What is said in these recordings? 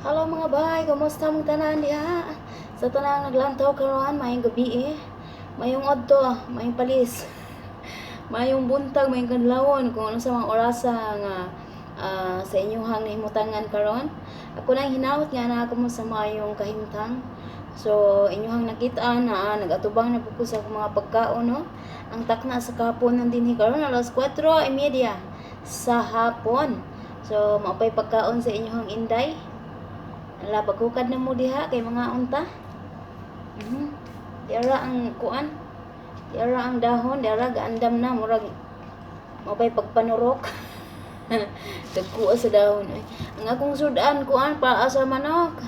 Hello mga bay, kumusta mong tanan diha? Sa tanang naglantaw karon, maayong gabi eh. Maayong adto, maayong palis. Maayong buntag, maayong kadlawon kung ano sa mga orasa nga sa inyuhang nahimutangan karon. Ako nang hinawat nga naa mo sa maayong kahimtang. So inyuhang nakita na nagatubang na po ko sa akong mga pagkaon, no. Ang takna sa kahapon dinhi karon alas 4:30 sa hapon. So maupay pagkaon sa inyuhang inday. Ala, pagkukad na mo diha kay mga unta. Diara ang kuan. Diara ang dahon, diara gaandam na murag maupay pagpanurok. Dagkuha sa dahon ay. Ang akong sudan kuan para sa manok.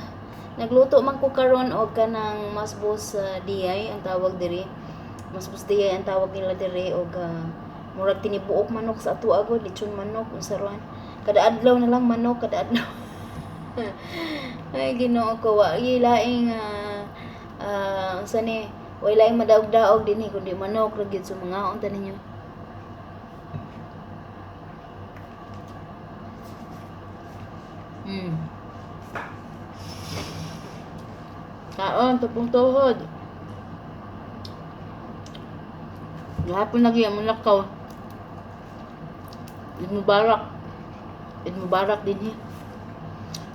Nagluto man ko karon og kanang masbos diyay ang tawag diri. Masbos diyay ang tawag nila diri og murag tinibuok manok sa ato agod, lechon manok unsa ron. Kada adlaw na lang manok, kada adlaw. Ay, Ginoo ko, wa laing unsa ni, way laing madaog-daog dinhi kundi manok ra gyud sa mga unta ninyo. Kaon tupong tuhod. Gahapon lagi ang lakaw. Eid Mubarak. Eid Mubarak dinhi.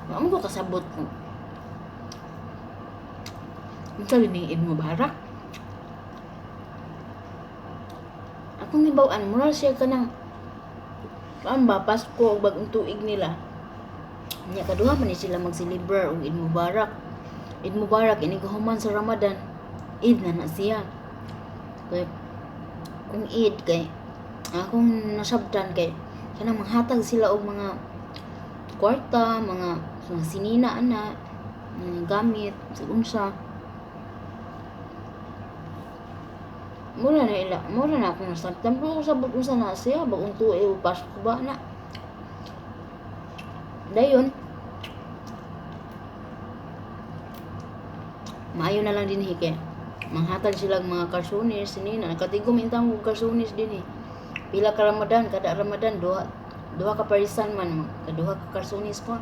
Wa man ko kasabot kung unsa ning Eid Mubarak. Akong nibaw-an mura siya kanang kuan ba, Pasko og bagong tuig nila. Nya kaduha man ni sila mag-celebrar og Eid Mubarak. Eid Mubarak ini human sa Ramadan. Eid na na siya. Kay kung Eid kay akong nasabtan kay kanang manghatag sila og mga kwarta, mga sinina ana, mga gamit, sa unsa. Mura na ila, mura na akong nasabtan pero sabot unsa na siya bagong tuig o Pasko ba na. Dayon maayo na lang dinhi kay manghatag sila og mga karsunis sinina, nakatigom intang og karsunis dinhi. Pila ka Ramadan, kada Ramadan duha ka parisan man, kaduha ka karsunis ko.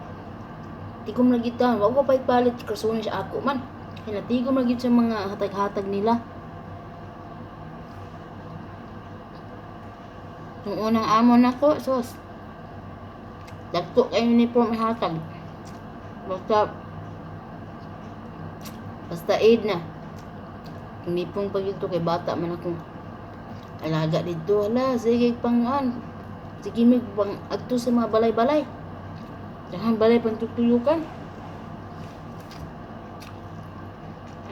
Tigom lagi ta, wa ko palit karsunis ako man. Kay natigom lagi sa mga hatag-hatag nila. Yung unang amo nako, sus. Dagko kay uniform hatag. Basta aid na. Uniform pa gyud to kay bata man akong alaga didto. Hala, sige panguan. Sige mig pang adto sa mga balay-balay. Daghan balay pang tutuyukan.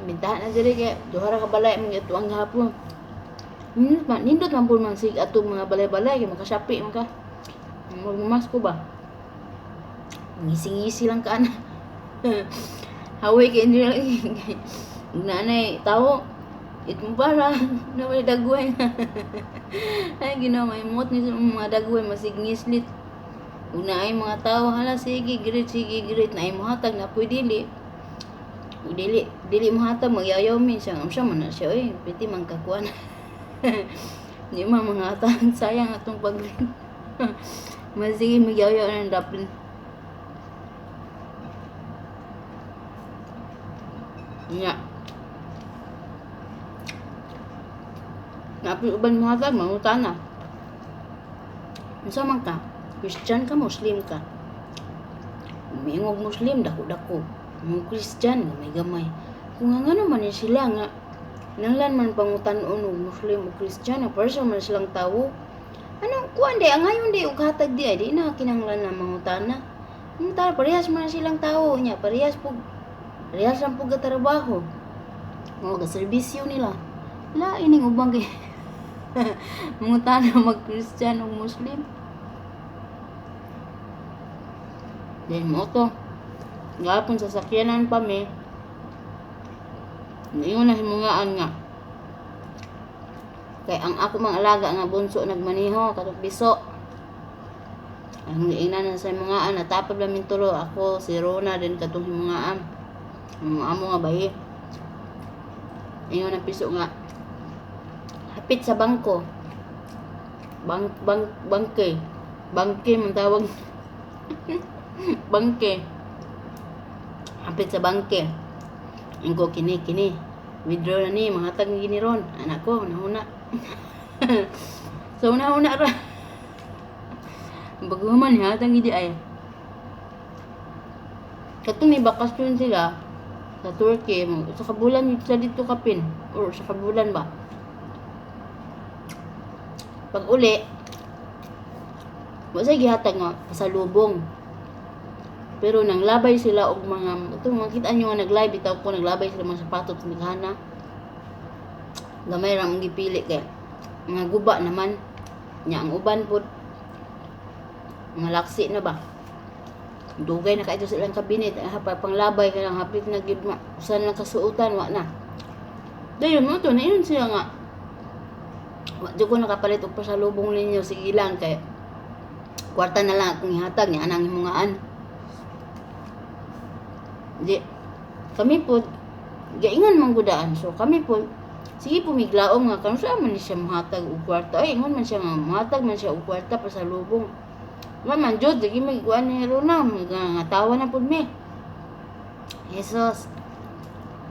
Bintahan na diri kay duha ra ka balay among giatuang gahapon. Nindot man, nindot man pud man sig atong mga balay-balay kay makasapi man ka. Magmas ko ba? Ngisi-ngisi lang ka ana. Haway kay hindi lang. Nanay, tao, itong para, naway dagway. Ay, Ginoo, may mot ni sa mga dagway, masig ngislit. Una ay mga tao, hala, sige, great, sige, great, na ay muhatag, na po'y dili. Dili, dili muhatag, magyayaw min siya. Ang siya man na siya, oy, piti man kakuan. Di man mga atag, sayang atong pag masige magyayaw ng daplin. Nya. Napoy uban muhatag, mangutana. Unsa man ka? Christian ka, Muslim ka? Miingog Muslim, dako-dako. Mga Christian, gamay-gamay. Kung nga ngano man ni sila nga nanglan man pangutan-on og Muslim o Christian, ang person man silang tawo. Anong kuan di, ang ngayon di og hatag di ay di na kinahanglan na mangutana. Ang tao, parehas man silang tawo nya, parehas pug parehas lang pug trabaho. Mo ga serbisyo nila. La ining ubang kay mangutana mag Christian o Muslim. Then mo to. Gapon sa sakyanan pa mi. Niingon na himungaan nga. Kay ang ako mang alaga nga bunso nagmaneho katong biso. Ang giingnan na sa himungaan natapad lang min tulo ako si Rona din katong himungaan. Ang amo nga bahi. Ingon ang piso nga hapit sa bangko. Bank bank bangke. Bangke man tawag. Bangke. Hapit sa bangke. Ingko kini kini. Withdraw na ni, manghatag ni gini ron. Anak ko, nahuna. So una-una ra. Paghuman hatag gidi ay. Katong may bakasyon sila sa Turkey, sa kabulan sila dito kapin or sa kabulan ba. Pag uli, wa say gihatag nga pasalubong. Pero nang labay sila og mga ito makita nyo nga nag-live bitaw ko, naglabay sila mga sapatos ni. Gamay ra among gipili kay mga guba naman. Nya ang uban pod mga laksi na ba. Dugay na kaito sa ilang kabinet, ah, panglabay ka lang hapit na gyud ma usan lang kasuotan, wa na. Dayon mo to na siya nga wa jud ko nakapalit og pasalubong ninyo, sige lang kay kwarta na lang akong ihatag niya anang himungaan. Di kami po gaingon man gudaan, so kami po sige pumiglaom nga kanu sa man ni siya mohatag og kwarta, ay ingon man siya nga mohatag man siya og kwarta pasalubong. Wa man jud lagi may kuan ni Rona, nga tawa na pud mi. Jesus.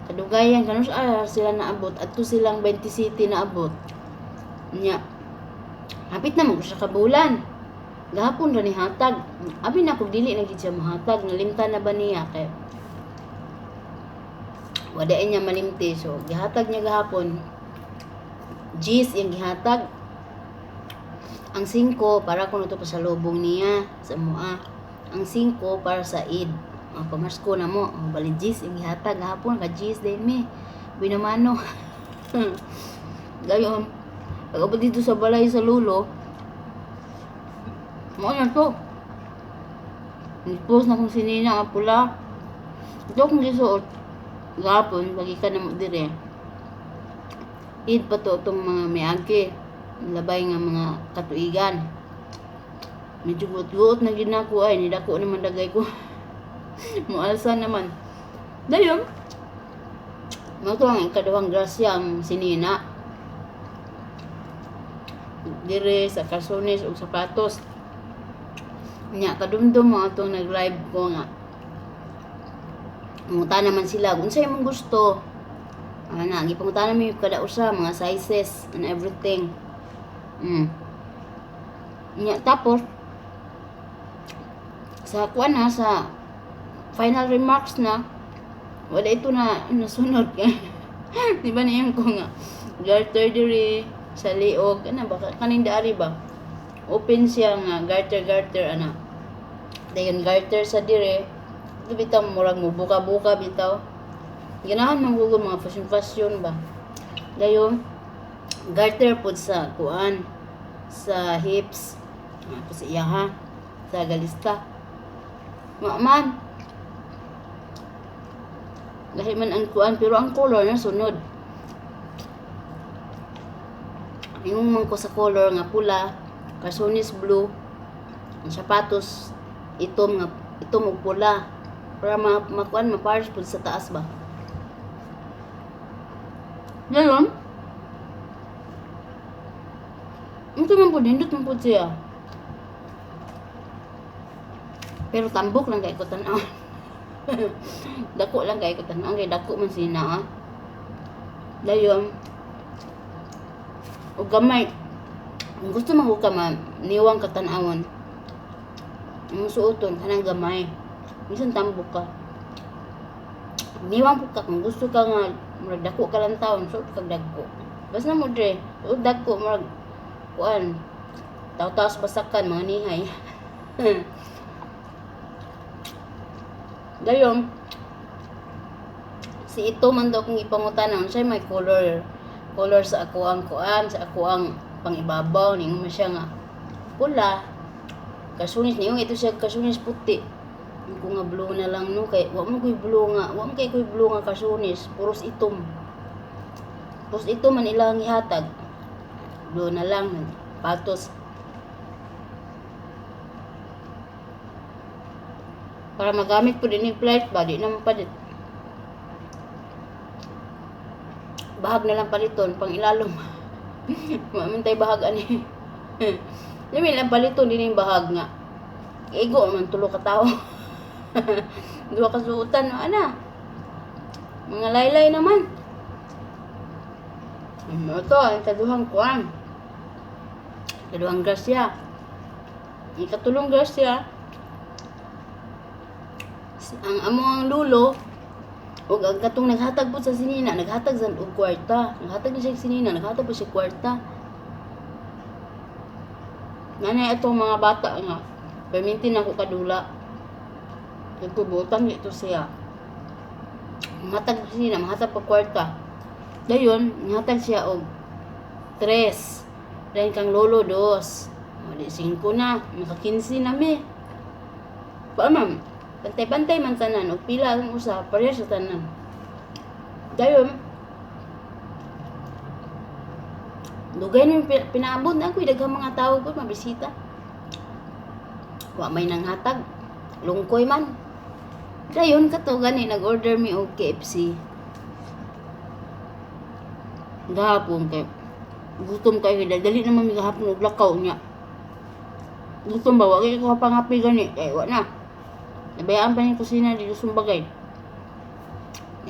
Kadugayan kanu sa sila naabot adto silang 20 City naabot. Nya hapit na mo sa kabulan. Gahapon ra ni hatag. Abi na kog dili na gid siya mohatag, nalimtan na ba niya kay wala niya malimti, so gihatag niya gahapon. G's yung gihatag. Ang 5 para kuno to pasalubong niya sa mua. Ang 5 para sa Eid. Ang pamasko na mo. Ang bali G's yung gihatag gahapon ka G's din mi. Binamano. Gayon, pag dito sa balay sa lulo, mo na to. Nag-post na kong sinina nga pula. Ito akong gisuot. Gahapon, lagi ka na mo dire. Eid pa to itong mga miagi. Labay nga mga katuigan. Medyo guot-guot na gid nako ay nidako naman dagay ko. Mualsa naman. Dayon, mao to ang ikaduhang grasya ang sinina. Dire sa kalsones ug sapatos. Nya kadumdum mo atong nag-live ko nga Pangutan naman sila kung unsay imong gusto. Ana, gipangutana mi kada usa mga sizes and everything. Nya tapos sa kuan na sa final remarks na wala ito na nasunod. Di ba niyan ko nga garter diri sa liog ana ba kaning daari ba, open siya nga garter garter ana, dayon garter sa dire ito bitaw murag mo buka-buka bitaw, ganahan man gud mga fashion fashion ba. Dayon garter pod sa kuan sa hips ako sa iya ha sa galista. Wa man lahi man ang kuan, pero ang color na sunod. Ingon man ko sa color nga pula, kalsones blue, ang sapatos itom nga itom ug pula para makuan mapares pud sa taas ba. Dayon ito man pud nindot man pud siya. Pero tambok lang kay ko tan-aw. Dako lang kay ko tan-aw kay dako man sina ah. Dayon ug gamay. Kung gusto man ko ka ma niwang ka tan-awon, imong suoton kanang gamay. Minsan tambok ka. Niwang pud ka kung gusto ka nga murag dako ka lang taon, suot kag dagko. Basta mo dre, suot dagko murag kuan taw-tawas basakan mga nihay. Dayon si ito man daw kung ipangutana siya may color color sa ako ang kuan sa ako ang pangibabaw, ningon man siya nga pula kasunis, ningon ito siya kasunis puti. Ko nga blue na lang no kay wa man koy blue nga wa man kay koy blue nga kasunis, puros itom. Puros itom man ilang gihatag. Blue na lang patos. Para magamit po din yung flight ba, di naman palit. Bahag na lang paliton, pang ilalom. Mamantay bahag ani. Di may lang paliton din yung bahag nga. Igo man tulo ka tao. Duha ka suotan no ana. Mga laylay naman. Ito ang kaduhang kuan. Kaduhang grasya. Ang katulong grasya, ang amo ang lulo ug ang katong naghatag po sa sinina, naghatag sa og kwarta. Naghatag ni siya sinina, naghatag po siya kwarta. Nanay atong mga bata nga perminti na ko kadula. Nagkubutan ito siya. Mahatag siya, mahatag pa kwarta. Dayon, mahatag siya og tres. Dayon kang lolo dos. O, di 5 na, maka 15 na mi. Pa ma'am, pantay-pantay man tanan og pila ang usa parehas sa tanan. Dayon, dugay na pinaabot na ako, daghang mga tao ko mabisita. Wa may nanghatag, lungkoy man. Dayon kato gani nag-order mi og KFC. Gahapon kay gutom kay dali naman mi gahapon og lakaw niya. Gutom ba wa kay ko pangapi gani kay wa na. Nabayaan pa ni kusina dito sumbagay.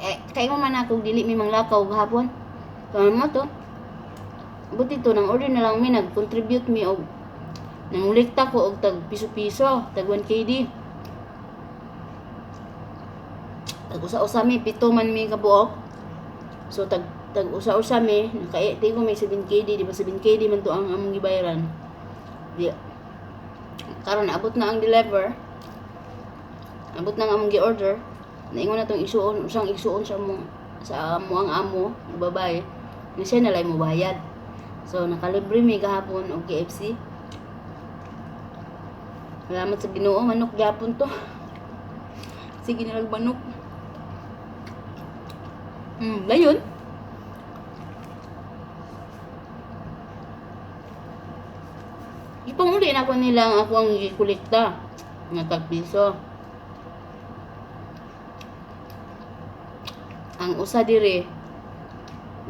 Eh, kay mo man ako dili mi manglakaw gahapon. Kaya mo to. Buti to nang order na lang mi, nag-contribute mi og nangulekta ko og tag piso-piso, tag 1 KD. Tag usa-usa mi, 7 man mi kabuok. So tag usa-usa mi, naka-tigo mi 7 KD, di ba 7 KD man to ang among gibayaran. Di karon abot na ang deliver. Abot na ang among gi-order. Naingon na tong igsuon, usang igsuon sa among sa amo ang amo, babae. Nga siya nalay mo bayad. So nakalibre mi gahapon og KFC. Salamat sa Ginoo, manok gihapon to. Sige na lang manok. Dayon. Ipanguli na ako nila ang ako ang gikolekta nga tag piso. Ang usa dire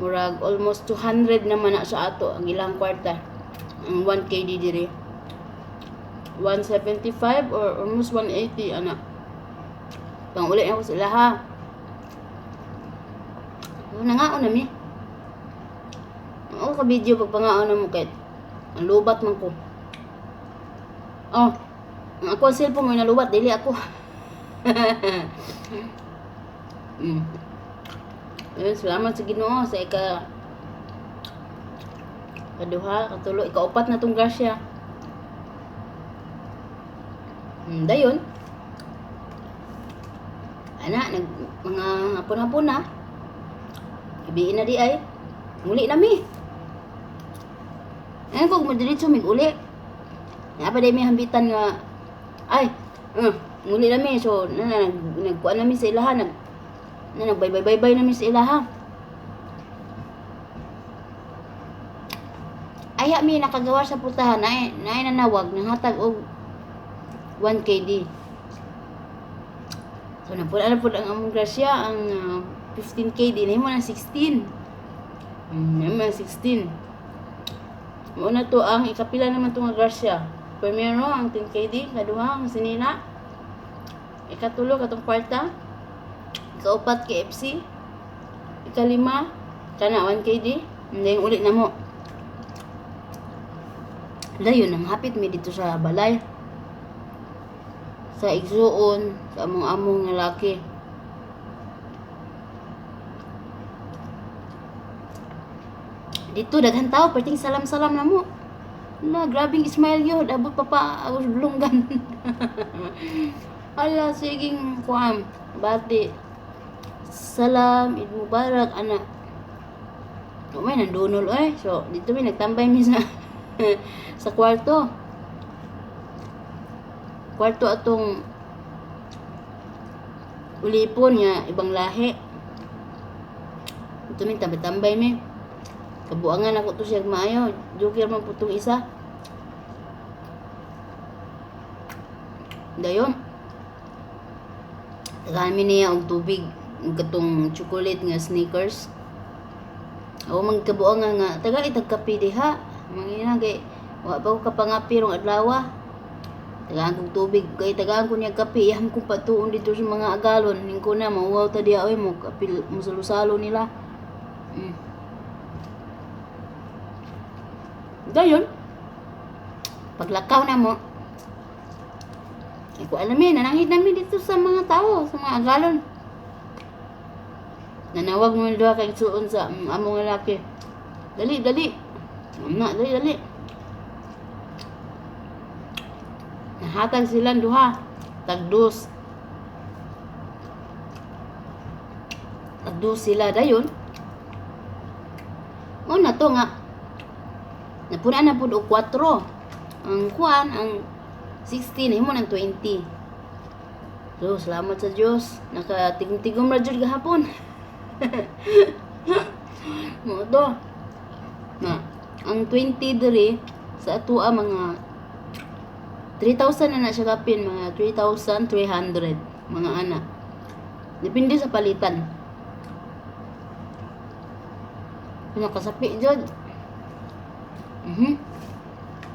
murag almost 200 naman na sa ato ang ilang kwarta. Ang 1 KD dire 175 or almost 180 ana. Panguli ako sila ha. So, nangaon na mi. Ako ka video pag pangaon na mo kahit ang lubat man ko. Oh, ang ako ang cellphone mo nalubat, dili ako. Ayun, salamat sa Ginoo sa ika kaduha, katulo, ikaupat na tong grasya. Dayon. Ana, nag mga hapon-hapon na. Ibiin na di ay. Muli na mi. Ayun ko, madiretso mig uli. Nga pa di mi hambitan nga, ay, muli na mi. So, na, na, nag, nagkuan na mi sa ilaha. Nag, na, nag-bye-bye-bye na mi sa ilaha. Aya mi nakagawa sa putahan, naay, naay nanawag, nanghatag og 1 KD. So, napula na po ang among grasya, ang 15 KD, nahimo na 16. Nahimo na 16. Muna to ang ikapila naman itong grasya. Primero, ang 10 KD, kaduha, ang sinina. Ikatulo, katong kwarta. Ikaupat, KFC. Ikalima, kana 1 KD. Hindi yung ulit na mo. Dayon, ang hapit mi dito sa balay. Sa igsuon, sa among-among nga laki. Dito daghan tao, perting salam-salam na mo. Na, grabing smile yun. Abot pa pa, abot lunggan. Ala, siging kuam. Bati. Salam, Eid Mubarak, ana. Umay, nandunol, oy. So, dito may nagtambay mi sa, sa kwarto. Kwarto atong ulipon nga ibang lahi. Ito mi tambay-tambay mi. Kabuangan ako to siya maayo. Joker man putong isa. Dayon. Tagaan mi niya og tubig, og katong chocolate nga Snickers. Ako magkabuangan nga taga itag kape diha. Mangina kay wa pa ko kapangapi rong adlaw. Tagaan kong tubig kay tagaan ko niya kape, iyang kong patuon dito sa mga agalon. Ning ko na mauwaw ta diha oy mo kapil musalo-salo nila. Dayon, paglakaw na mo, ay ko alam eh, nanangit namin dito sa mga tao, sa mga agalon. Nanawag mo duha kay suon sa among lalaki. Dali, dali. Na, dali, dali. Nahatag sila duha. Tagdos. Tagdos sila dayon. Mo na to nga. Napuna na pud og 4. Ang kuan ang 16 himo ng 20. So, salamat sa Dios. Nakatigom-tigom ra jud gahapon. Mo to. Na, ang 20 diri sa atoa mga 3,000 na na siya kapin, mga 3,300 mga ana. Depende sa palitan. Pinakasapi jud.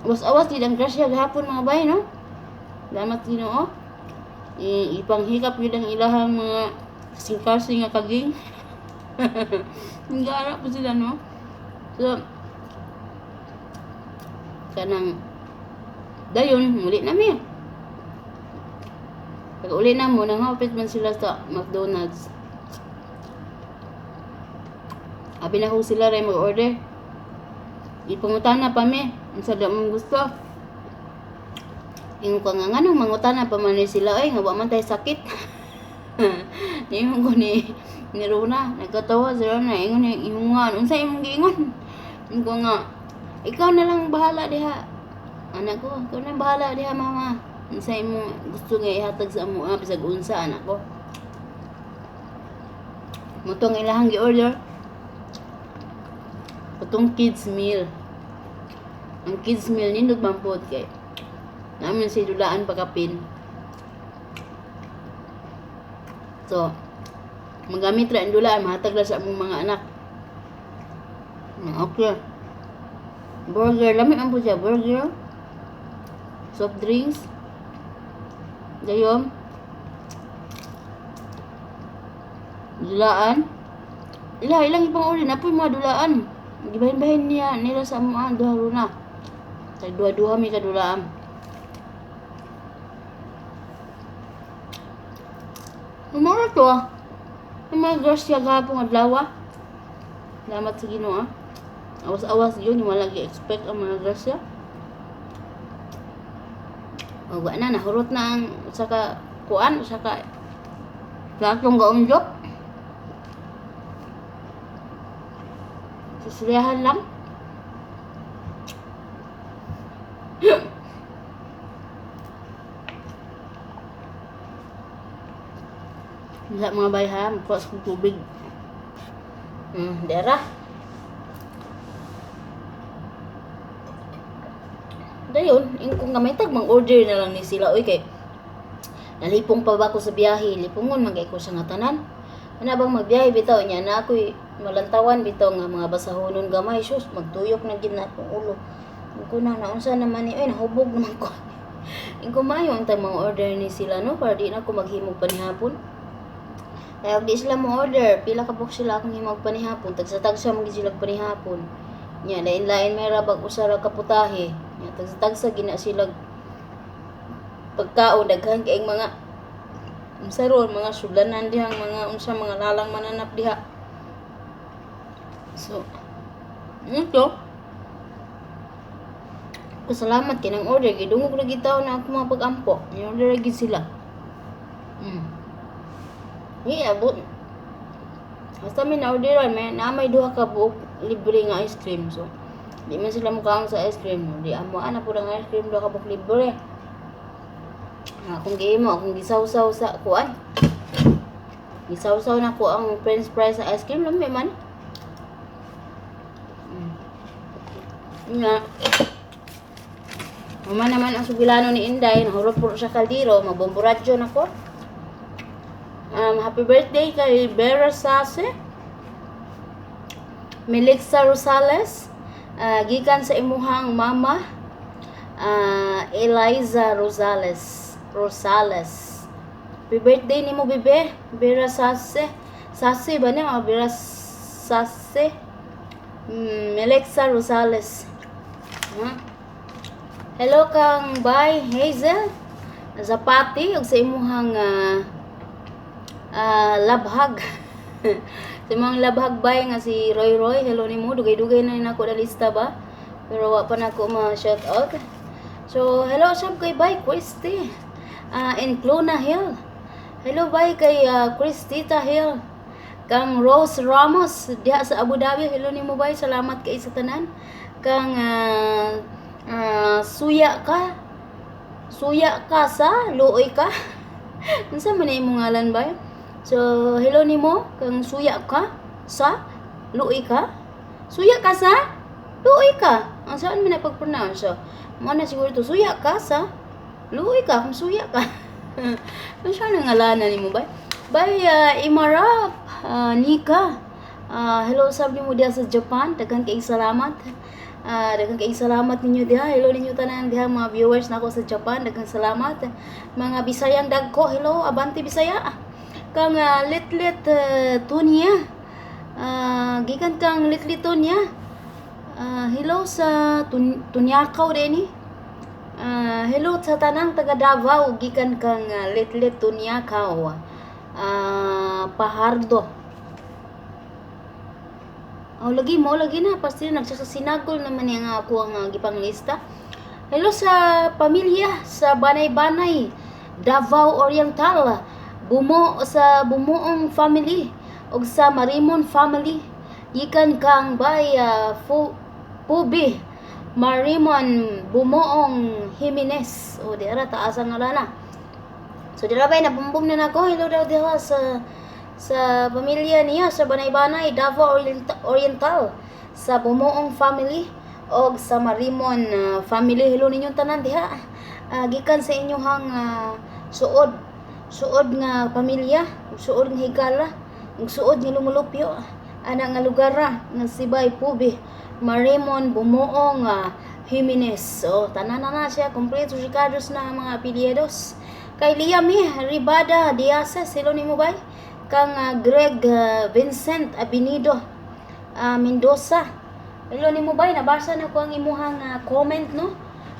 Awas-awas di ang grasya gahapon mga bay, no? Salamat Ginoo. Ipanghikap yun ang ilahang mga kasing-kasing nga kaging. Nagara po sila, no? So, kanang dayon, muli na mi. Pag uli na mo, nangapit man sila sa McDonald's. Abi na ko sila rin mag-order. Ipangutana pa mi. Unsa da mong gusto? Ingon ko nga nganong mangutana pa man ni sila oy nga wa man tay sakit. Ingon ko ni Rona, nagkatawa si Rona, ingon ni ingon unsa imong giingon? Ingon ko nga ikaw na lang bahala diha. Anak ko, ikaw na bahala diha mama. Unsa imong gusto nga ihatag sa amo bisag unsa anak ko. Mutong ilahang gi-order. Katong kids meal. Ang kids meal nindot man pod kay namin si dulaan pakapin. So, magamit ra ang dulaan, mahatag ra sa among mga anak. Okay. Burger, lami man po siya, burger. Soft drinks. Dayon. Dulaan. Ila, ilang ibang order na po yung mga dulaan. Gibahin-bahin niya nila sa among duha runa. Tag duha-duha may kadulaan. Umara to ah. Yung mga grasya gahapon adlaw ah. Salamat sa Ginoo ah. Awas-awas yun, wala gi-expect ang mga grasya. O, wa na, nahurot na ang usa ka kuan, usa ka platong gaunjok. Sisilihan lang. Wala mga bay ha, magkuha sa tubig. Dera. Dayon, ingkong nga may tag mang-order na lang ni sila oy kay nalipong pa ba ko sa biyahe, lipungon man kay ko sa nga tanan. Ana bang magbiyahe bitaw niya na ako'y malantawan bitaw nga mga basahonon gamay sus, magtuyok na gid na akong ulo. Ingko na naunsa naman ni oy nahubog naman ko. Ingko maayo ang tag mga order ni sila no para di na ako maghimog panihapon. Kaya og di sila mo order, pila ka buok sila akong himog panihapon, tagsa-tagsa man gid sila panihapon. Nya lain-lain may rabag usa ra ka putahe. Nya tagsa-tagsa gina sila pagkaon daghan kay mga unsa ron mga sudlanan dihang mga unsa mga lalang mananap diha. So, ito. Pasalamat kay nang order kay dungog ra gid taon na akong mga pag-ampo. Ni-order ra gid sila. Ni abot. Basta may na-orderan, may na may duha ka buok libre nga ice cream. So, di man sila mukaon sa ice cream. Di amo ana pud ang ice cream duha ka buok libre. Akong gihimo, akong gisawsaw sa kuan. Gisawsaw na ko ang french fries sa ice cream lami man. Nga. Uma naman ang sugilano ni Inday, nahurot po sa kaldero, magbomboradyo na ko. Happy birthday kay Vera Sase. Melixa Rosales, gikan sa imuhang mama. Eliza Rosales. Rosales. Happy birthday nimo, bebe. Vera Sase. Sase ba niya? Vera Sase. Alexa Rosales. Huh? Hello kang Bay Hazel Zapati ug sa imuhang labhag. Sa imong labhag bay nga si Roy Roy, hello nimo. Dugay-dugay na nako na lista ba? Pero wa pa nako ma-shout out. So, hello sab kay Bay Christy in Clona Hill. Hello bay kay Christita Hill. Kang Rose Ramos diha sa Abu Dhabi. Hello nimo, bay. Salamat kay sa tanan. Kang suya ka. Suya ka sa luoy ka. Unsa man imong ngalan, bay? So, hello nimo kang suya ka sa luoy ka. Suya ka sa luoy ka. Ang saan man na pag-pronounce? So, mo na siguro to, suya ka sa luoy ka kung suya ka. Ano siya nang ngalanan nimo, bay? Bay Imarap Nika. Hello sab nimo diha sa Japan. Daghan kay salamat. Daghan kay salamat ninyo diha. Hello ninyo tanan diha, mga viewers nako sa Japan. Daghan salamat. Mga Bisayang dagko, hello, abante Bisaya. Kang Litlit Tunya. Gikan kang Litlit Tunya. Hello sa Tunyakaw din. Hello sa tanang taga Davao, gikan kang Litlit Tunyakaw. Pahardo. Oh, lagi mo, lagi na. Pasti nagsasasinagol naman niya nga ako ang gipanglista. Hello sa pamilya sa Banay-Banay, Davao Oriental. Bumo sa Bumuong family ug sa Marimon family. Gikan kang bay Pubi Marimon Bumuong Jimenez. O di ara taas ang ngalan na. So dira bay nabumbum na nako. Hello daw diha sa pamilya niya sa Banay-Banay, Davao Oriental, sa Bumuong family og sa Marimon family. Hello ninyong tanan diha. Gikan sa inyong suod suod nga pamilya, suod nga higala, ug suod nga lumulupyo ana nga lugar ra nga si Bay Pubi Marimon Bumuong Jimenez. So tanan na na siya, kompleto si na ang mga apelyidos. Kay Liam Ribada Diases, hello nimo, bay. Kang Greg Vincent Abinido Mendoza. Hello nimo, bay, nabasa na ko ang imuhang comment, no,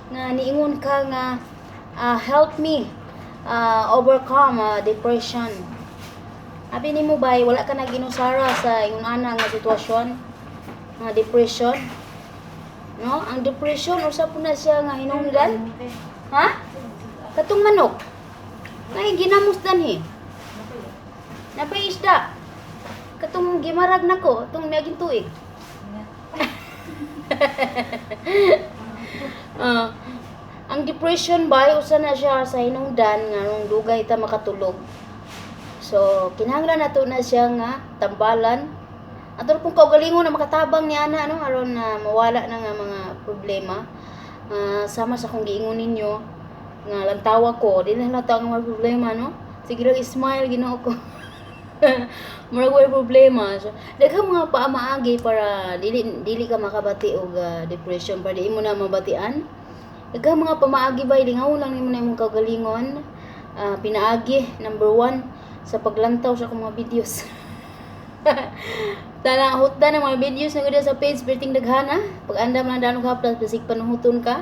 nga niingon ka nga "Help me overcome depression." Abi nimo, bay, wala ka nag-inusara sa ingon ana nga sitwasyon nga depression. No, ang depression usa po na siya nga hinungdan. Ha? Katong manok. Ngay ginamos danhi. Napay isda. Katong gimarag nako, atong miaging tuig. Ang depression ba, usa na siya sa hinungdan nga nung dugay ta makatulog. So, kinahanglan nato na siya nga tambalan. Ato pong kaugalingon na makatabang ni ana, no, aron na mawala na nga mga problema. Sama sa kung giingon ninyo nga lantawa ko, di na halata ang mga problema, no? Sige lang, smile Ginoo ko. Murag way problema. So, daghang mga paamaagi para dili dili ka makabati og depression, para di mo na mabatian. Daghang mga pamaagi ba, lingaw lang nimo na imong kaugalingon. Pinaagi number one sa paglantaw sa akong mga videos. Tanang hutda ng mga videos na gud sa page perting daghana. Pag andam lang dano ka plus basig panuhuton ka.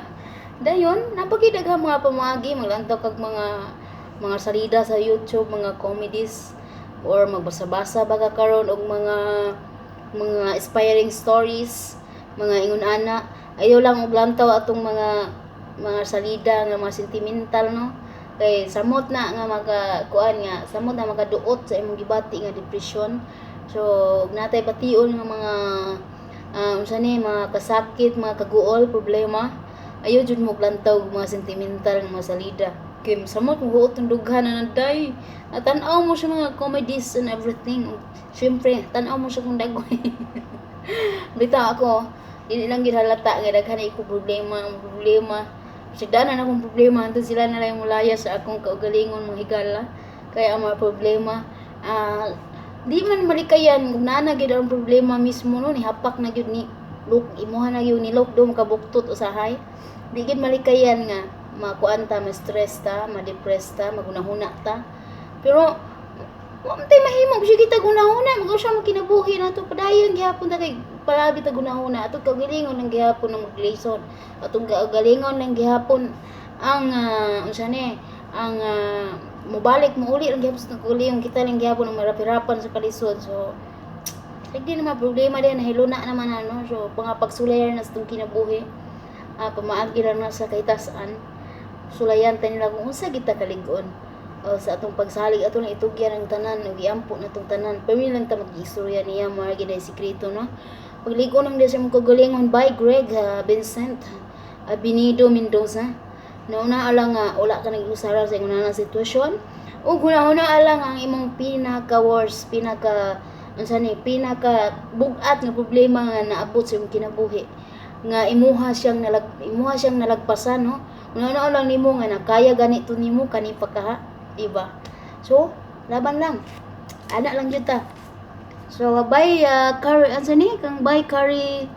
Dayon, napagi daghang mga pamaagi, maglantaw kag mga salida sa YouTube, mga comedies, or magbasa-basa ba ka karon og mga inspiring stories, mga ingon ana. Ayaw lang og lantaw atong mga salida nga mga sentimental, no, kay samot na nga maka kuan nga samot na makaduot sa imong gibati nga depression. So ug natay bation nga mga unsa ni, mga kasakit, mga kaguol, problema, ayaw jud mo lantaw og mga sentimental nga mga salida kay samot mo huot ang dughan na naday. Tan-aw mo sa mga comedies and everything. Syempre, tan-aw mo siya kung dagway. Bitaw ako, dili lang gid halata nga daghan ko problema, ang problema. Sigdanan akong problema, antong sila na lang mulaya sa akong kaugalingon mga higala. Kaya ang mga problema, di man malikayan kung naa na gyud ang problema mismo, no, nihapak na gyud ni look imuha na gyud ni look do makabuktot usahay. Di gid malikayan nga makuan ta, ma-stress ta, ma-depress ta, magunahuna ta. Pero wa man tay mahimo, sige ta gunahuna, mag siya kinabuhi nato, padayon gihapon ta kay palagi ta gunahuna. Atong kaugalingon lang gihapon ang maglisod. Atong kaugalingon lang gihapon ang unsa ni ang mobalik mouli lang gihapon sa kaugalingon, kita lang gihapon ang marapirapan sa kalisod. So di naman problema din, nahiluna naman ano. So mga pagsulayan na sa itong kinabuhi, pamaagi lang na sa kahitasan, sulayan ta nila kung unsa kita kalig-on sa atong pagsalig. Ato lang itugyan ang tanan ug iampo na atong tanan. Permi lang ta mag-istorya niya, mao gyud ay sikreto, no? Pagligo lang din sa imong kaugalingon. By Greg Vincent Abinido Mendoza. Nauna lang nga wala ka nag-usara sa imong na sitwasyon ug huna-huna lang ang imong pinaka worst, pinaka unsa ni, pinaka bugat nga problema nga naabot sa imong kinabuhi nga imuha siyang nalagpasan, no? Una lang nimo nga nakaya ganito nimo kani pa kaha, di ba? So laban lang, ana lang jud ta. So by Kari, ansa ni, kang by Kari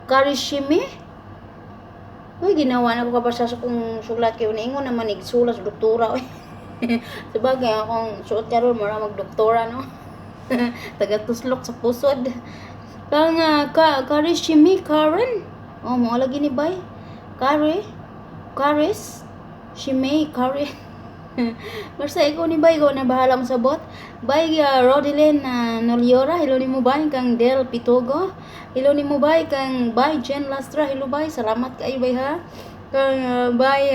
Karishimi. Uy, ginawa na ko kabasa sa kong sulat kay ingon naman igsulat sa doktora. Uy. Sabagay, akong suot karon mura magdoktora, no? Taga tuslok sa pusod. Kang Karishimi Karen. Oh, mo lagi ni bay. Kari Karis Shime Kari. Basta ikaw ni bay, ikaw na bahala mo sa bot. Bay Rodeline Noliora, hello nimo bay. Kang Del Pitogo. Hello nimo bay. Kang bay Jen Lastra, hello bay. Salamat kaayo bay ha. Kang bay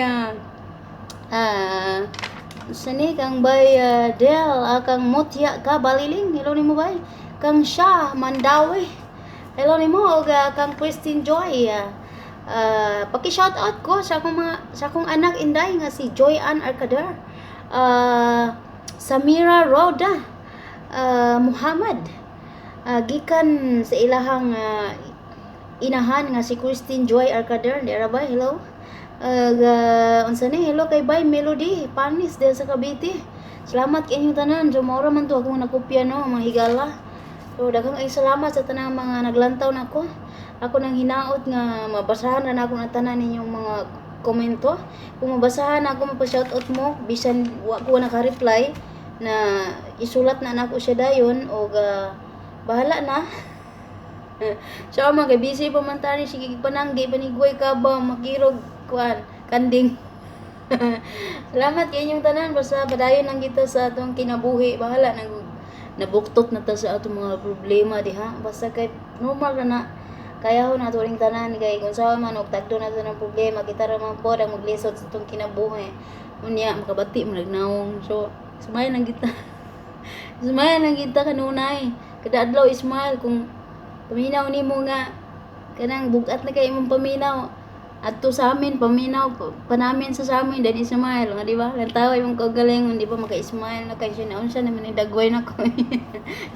sani kang bay Del kang Mutya ka Baliling, hello nimo bay. Kang Sha Mandawi. Hello nimo. Og kang Christine Joy. Paki-shout out ko sa akong mga sa akong anak inday nga si Joy Ann Arcader. Samira Roda Muhammad. Gikan sa ilahang inahan nga si Christine Joy Arcader. Di ra ba? Hello. Unsa ni? Hello kay Bay Melody Panis diyan sa Cavite. Salamat kay inyong tanan. So mao ra man to akong nakopya, no, mga higala. So daghang ay salamat sa tanang mga naglantaw nako. Ako nang hinaot nga mabasahan na nako na tanan ninyong mga komento. Kung mabasahan ako, mapa-shoutout mo bisan wa ko naka-reply, na isulat na nako siya dayon og bahala na. So mga busy pa man tani, sige pananggi panigway ka ba makirog kuan kanding. Salamat kay inyong tanan. Basta padayon lang kita sa atong kinabuhi, bahala nang nabuktot na ta sa atong mga problema diha. Basta kay normal ra na, kaya ho na ring tanan kay kung sa man og tagdo na ng problema, kita ra man pod ang maglisod sa atong kinabuhi. Unya makabati mo nagnawong. So smile lang kita, smile lang kita kanunay, kada adlaw smile. Kung paminaw nimo nga kanang bugat na kay imong paminaw adto sa amin, paminaw panamin sa amin, then smile nga, di ba? Lantawa imong kaugalingon, di ba? Maka-smile na kay siya na unsa naman ni dagway na ko,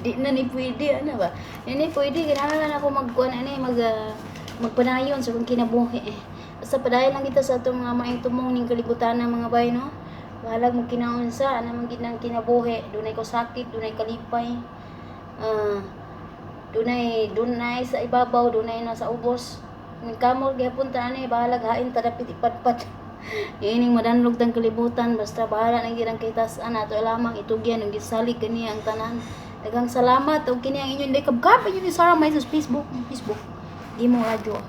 di na ni pwede ana ba, ini pwede kinahanglan ako magkuan ani, magpanayon sa akong kinabuhi eh. Basta padayon lang kita sa atong mga maayong tumong ning kalibutan ng mga bay, no? Bahalag mo kinaunsa ana man gid nang kinabuhi, dunay ko sakit, dunay kalipay, dunay dunay sa ibabaw, dunay na sa ubos. Kamor gihapon ta ani, bahalag hain ta dapit ipadpad. Ining madanlog tang kalibutan, basta bahala nang girang kay tas-an ato lamang itugyan ug gisalig kaniya ang tanan. Daghang salamat ug kini ang inyong kabkab inyo ni Sarah May sa Facebook, Facebook. Gimo radyo.